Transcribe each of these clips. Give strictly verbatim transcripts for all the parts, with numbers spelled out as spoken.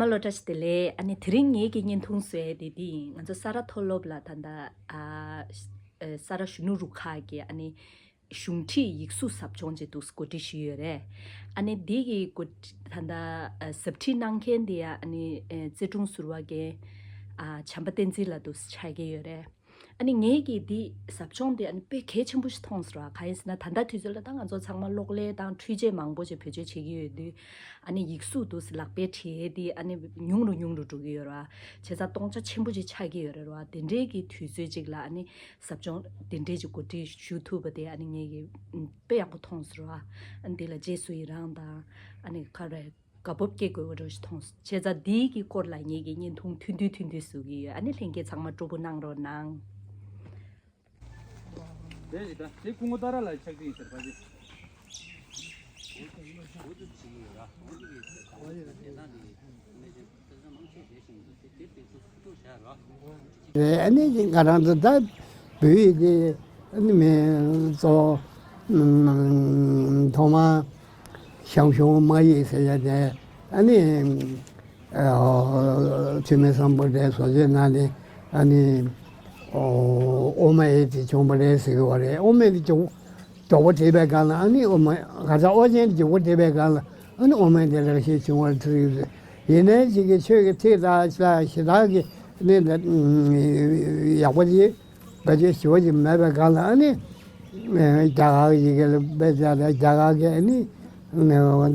ལོ། བཀྲ་ཤིས་བདེ་ལེགས། ཨ་ནི་དེ་རིང་ངེད་ཀྱི་བརྙན་ཐུང་བཟོས་ཏེ་འདི་ཡིན། ང་ཚོ་ས་རཱ་མཐོ་སློབ་ལ་ད་ལྟ་ཨ་ཨ་ས་རཱ་གཞོན་ནུ་རུ་ཁག་གི་ཨ་ནི་གཞུང་ཁྲིད་ཡིག་གཟུགས་ཟབ་སྦྱོང་ཅིག་འདུག་གོ་སྒྲིག་ཞུས་ཡོད་རེད། ཨ་ནི་འདི་གི་གོ་ད་ལྟ་ཨ་ཟབ་ཁྲིད་གནང་མཁན་འདི་ཡ་ཨ་ནི་ཨ་རྩེ་དྲུང་ཟུར་པ་རྒན་ཨ་བྱམས་པ་བསྟན་འཛིན་ལགས་འདུག་ཆགས་ཀྱི་ཡོད་རེད། ཨ་ནི་ངེད་ཀྱིས་འདི་ཟབ་སྦྱོང་འདི་ཨ་ནི་དཔེ་གལ་ཆེན་པོ་ཞིག་མཐོང་སོང་ར། གང་ཡིན་ཟེར་ན་ད་ལྟ་དུས་ཚོད་ལ་ད་ང་ཚོ་ཚང་མ་གློག་ཀླད་དང་འཕྲུལ་ཆས་མང་པོ་ཞིག་བེད་སྤྱོད་བྱེད་ཀྱི་ཡོད་དུས། ཨ་ནི་ཡིག་གཟུགས་འདུག་ལག་པས་བྲིས་ཏེ་ཨ་ནི་ཉུང་རུ་ཉུང་རུ་འགྲོ་གི་ཡོད་ར། བྱས་ཙང་སྟོང་ཆ་ཆེན་པོ་ཅིག་ཆགས་ཀྱི་ཡོད་རེད་ར། དེ་འདྲའི་གི་དུས་ཚོད་ཅིག་ལ་ཨ་ནི་ཟབ་སྦྱོང་དེ་འདྲའི་ཅིག་གོ་སྒྲིག་ཞུ་ཐུབ་པ་དེ་ཨ་ནི་ངེད་ཀྱིས་དཔེ་ཡག་པོ་མཐོང་སོང་ར། ཨ་ནི་དེ་ལ་རྗེས་སུ་ཡི་རང་དང་ཨ་ནི་ག་རེ། དགའ་སྤོབས་སྐྱེ་དགོས་པ་འདྲ་ཞིག་མཐོང་སོང་། བྱས་ཙང་འདིའི་གི་སྐོར་ལ་ངེད་ཀྱིས་བརྙན་ཐུང་ཐུང་ཐུང་ཐུང་ཐུང་བཟོ་གི་ཡོད། ཨ་ནི་ལྷན་རྒྱས་ཚང་མ་སྤྲོ་པོ་གནང་རོགས་གནང་། དེ་རེད་ད། དེ་སྐུ་ངོ་ཏཱ་ར་ལ་ཆགས་ཀྱི་ཡིན་ཟེར་བ་ཞིག་རེད། ཨ་ནི་ང་རང་ཚོ་ད་བོད་ཡིག་དེ་ཨ་ནི་མི་གཙོ་བོ་ཐོག་མར་ཞང་ཞུང་དམག་ཡིག་ཟེར་ཡ་དེ་ཨ་ནི་ཨ་ཐོན་མི་སམ་བྷོ་ཊས་བཟོ་བཅོས་གནང་ནས་ཨ་ནི་ཨོ་མ་ཨེ་ཏི་བྱུང་བ་རེད་ཟེར་གི་བ་རེད། ཨོ་མ་ཨེ་ཏི་བྱུང་། མགྱོགས་པོ་བྲིས་པའི་སྒང་ལ་ཨ་ནི་ཨོ་མ་ག་ས་ཨོ་ཆེན་མགྱོགས་པོ་བྲིས་པའི་སྒང་ལ་ཨ་ནི་ཨོ་མ་དེ་ལ་ཞེས་བྱུང་བར་ཐུག་ཡོད་རེད། ཡིན་ནའི་ཅིག་གི་ཆོས་ཀྱི་ཚིག་དང་ཞེ་དྲག་གི་ནི་ཡག་པོ་ཅིག་བེད་སྤྱོད་ཞུ་བ་ཅིག་མེད་པའི་སྒང་ལ་ཨ་ནི་རྒྱ་གར་ཡི་གེ་ལ་དཔེ་བྱས་ན་རྒྱ་གར་གྱི་ཨ་ནི་ད་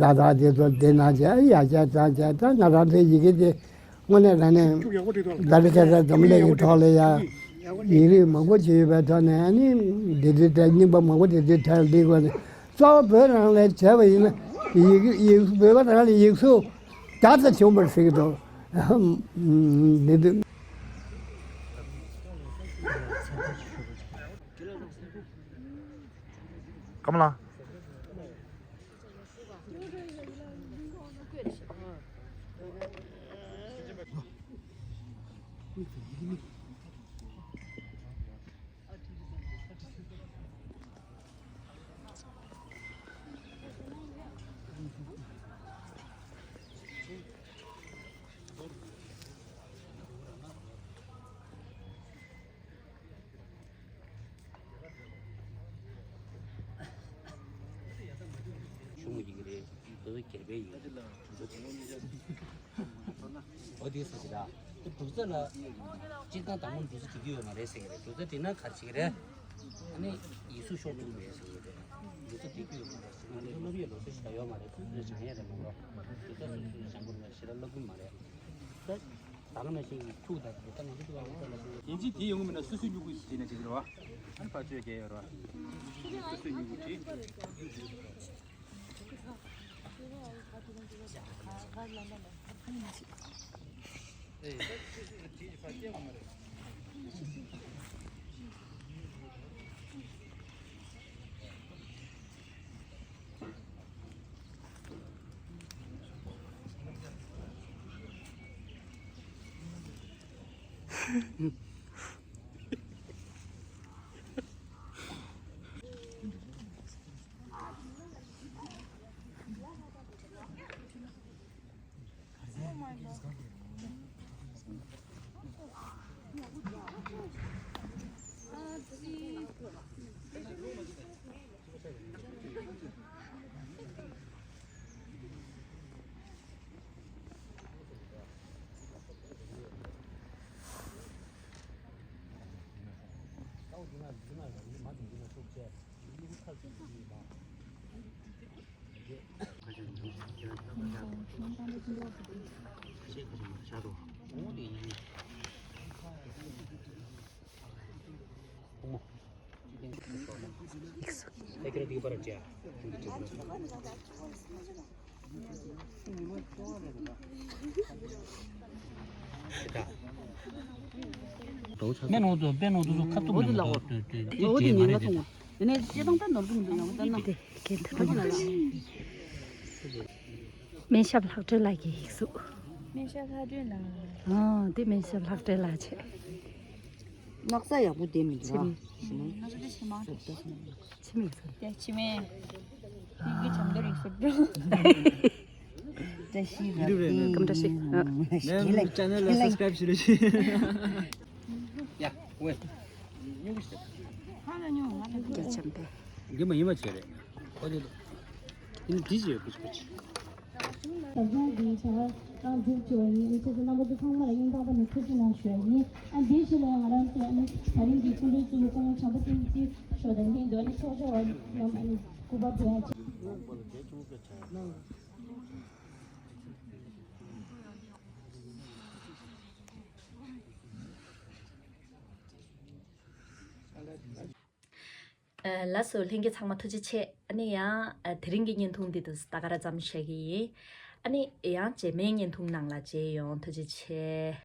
ལྟ་དེ་ཚོ་འདི་ན་བྱས་ཡ་བྱས་ཙང་བྱས་ད་ང་རང་ཚོའི་ཡི་གེ་དེ། དངོས་གནས་དྲང་གནས་ད་རེས་ཁ་སང་འཛམ་གླིང་གི་ཐོག་ལ་ཡ་ཡིག་རིགས་མང་པོ་ཅིག་ཡོད་པའི་ཐོག་ནས་ཨ་ནི་འདི་འདྲའི་གྲས་རྙིང་པ་མང་པོ་དེ་འདྲའི་གྲས་འདི་དགོས་ནས་གཙོ་བོ་བོད་རང་ལ་བྱས་པ་ཡིན་ན་ཡིག་ཡིག་བོད་པ་རང་ལ་ཡིག་གཟུགས་རྒྱ་ཚ་བྱུང་བར་ཟེར་གྱི་འདུག་འདི་འདི། ཀམ་ལགས། གཞུང་ཡིག་རེད། དེ་ཚོ་སྒེར་པའི་ཡིག་རེད། འོ་དེ་ཟེར་གྱི་ར། དེ་འབྲུག་རྩ་ལ་སྤྱིར་བཏང་དང་པོ་འབྲུག་རྩ་བྲིས་ཀྱི་ཡོད་མ་རེད་ཟེར་གྱི་རེད། འབྲུག་རྩ་བྲིས་ན་ག་རེ་བྱེད་ཀྱི་རེད། ཨ་ནི་ཡིག་གཟུགས་ཤོར་ཐུབ་མེད་ཟེར་གྱི་རེད། འབྲུག་རྩ་བྲིས་ཀྱི་ཡོད་མ་རེད་ཟེར་ན་ང་ཚོ་སློབ་ཡོན་ལོ་ཚོད་ཞིག་ད་ཡོད་མ་རེད། སོ་སོས་སྦྱང་ཡས་རེད་མ་གཏོགས་འབྲུག་རྩ་སོ་སོས་སྦྱང་དགོས་རེད་མ་རེད། ཞེ་དྲག་བསླབ་ཀྱི་མ་རེད། ད་ད་ག་ནང་བཞིན་ཐུག་ད་ད་ང་ཚོ་ཐུག་ཨ་ད་ལ་ཡིན་གཅིག་དེ་ཡོང་གི་མིན་ན་སོ་སོའི་སྨྱུ་གུ་བྲིས་ན་བྱེད་ཀྱི་རེད་བ། ཨ་ནི་ཕར་ཚུར་རྒྱག་ཡོད་རེད་བ། སོ་སོའི་སྨྱུ་གུ་བྲིས། མེ་ནོ་དུ་མེ་ནོ་དུ་ཁ་ཐུག་མེ་ནོ་དུ་དུ་དུ་དེ་མ་རེད་དེ། དེ་ནས་སྤྱི་བཏང་ད་ནོར་གི་མི་འདུག་ཡང་ད་ན། སྨན་ཞབས་ལྷག་སྒྲོན་ལགས་ཀྱི་ཡིག་གཟུགས། སྨན་ཞབས་ལྷག་སྒྲོན་ལགས། ཨ་དེ་སྨན་ཞབས་ལྷག་སྒྲོན་ལགས་བྱས། སྣག་ཚ་ཡག་པོ་བསྡད་མི་འདུག་ར། ཕྱི་མ། སྣག་ཚ་དེ་ཕྱི་མ། ཕྱི་མིག་ཚོ། དེ་ཕྱི་མ། ཡིན་གྱི་བྱམས་མདོ་རིགས་སུ་འགྲོ། ཡུ་ཊུབ་རེད་མེད། ཀམ་ཊ་སི། ཨ། ནས་ཅེ་ནལ་ལ་སབ་སི་ཀ་རེབ་ཞུ་རོགས་བྱེད། ཡ། ཝེ། རྒྱ་ཆམ་པས། དགེ་མ་ཡིན་མ་བྱས་རེད། ཨོ་དེ་དེ་ནི་དེ་བྱས་ཡོད་ཀི་ཆུ་ཆུ། ཟབ་སྦྱོང་འདིའི་བྱ་བ་རང་མཇུག་སྒྲིལ་བ་ཡིན། ཨ་ནི་ཁྱེད་ཚོ་རྣམ་པ་ཚོ་ཚང་མ་ལ་སྙིང་ཐག་པ་ནས་ཐུགས་རྗེ་གནང་ཞུ་ཡ་ཡིན། ཨ་འདིའི་རྗེས་ལ་ཡང་ང་རང་ཚོས་ཨ་ནི་ད་རིང་གི་སྐུ་མགྲོན་གཙོ་བོ་སྐུ་ངོ་བྱམས་པ་བསྟན་འཛིན་མཆོག་དང་ལྷན་དུ་ཨ་ནི་ཚོགས་བཅར་བ་རྣམས་ཨ་ནི་སྐུ་པར་སྤྲད་ཡ་བྱས། ཨ། ལགས་སོ། ལྷན་རྒྱས་ཚང་མ་ཐུགས་རྗེ་ཆེ། ཨ་ནི་ཡང་ཨ་དེ་རིང་གི་བརྙན་ཐུང་འདི་དུ་ད་ག་ར་མཚམས་བཞག་གི་ཡིན། ཨ་ནི་ཡང་རྗེས་མའི་བརྙན་ཐུང་ནང་ལ་མཇལ་ཡོང་། ཐུགས་རྗེ་ཆེ།